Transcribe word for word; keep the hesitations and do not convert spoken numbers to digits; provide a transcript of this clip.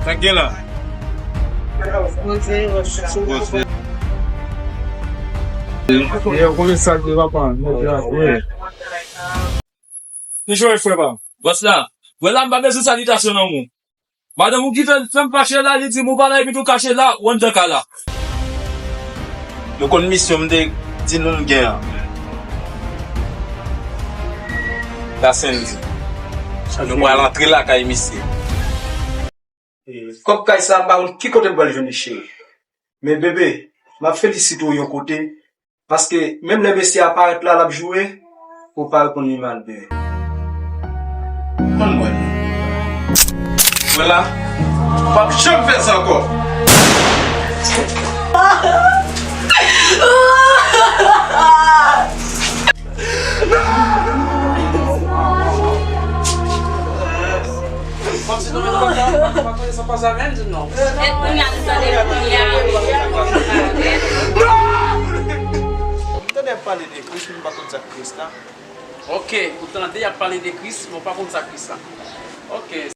Sa k gen la? Poze. Yo, konbyen sa k gen, papa? Nèg la, wi. Ki jwe, frè pa m? Bòs la, wè la, m pa bezwen salitasyon nan ou. Madanm ou ki fè, fè m fache la, li di m ou pa la, epi tou kache la, ou anndan kay la. Nou konn misyon m te di nou n gen an. La Sendy. Nou pral antre lakay misye. Kòb kay sa, m pa konn ki kote m pral jwenn li, cheri. Men bebe, m ap felisite w yon kote, paske menm lè mesye a parèt la, l ap joure, ou pa reponn li mal, bebe. Konn mwen. Vwala, m p ap janm fè sa ankò. Kòmsi nou menm nou pa ka, nou pa konn sa k pase avè m, di m non. E kounye a nou tande kounye a. M tande y ap pale de Kris, men m pa konn sa k Kris la. Oke, ou tande y ap pale de Kris, men w pa konn sa k Kris la. Oke.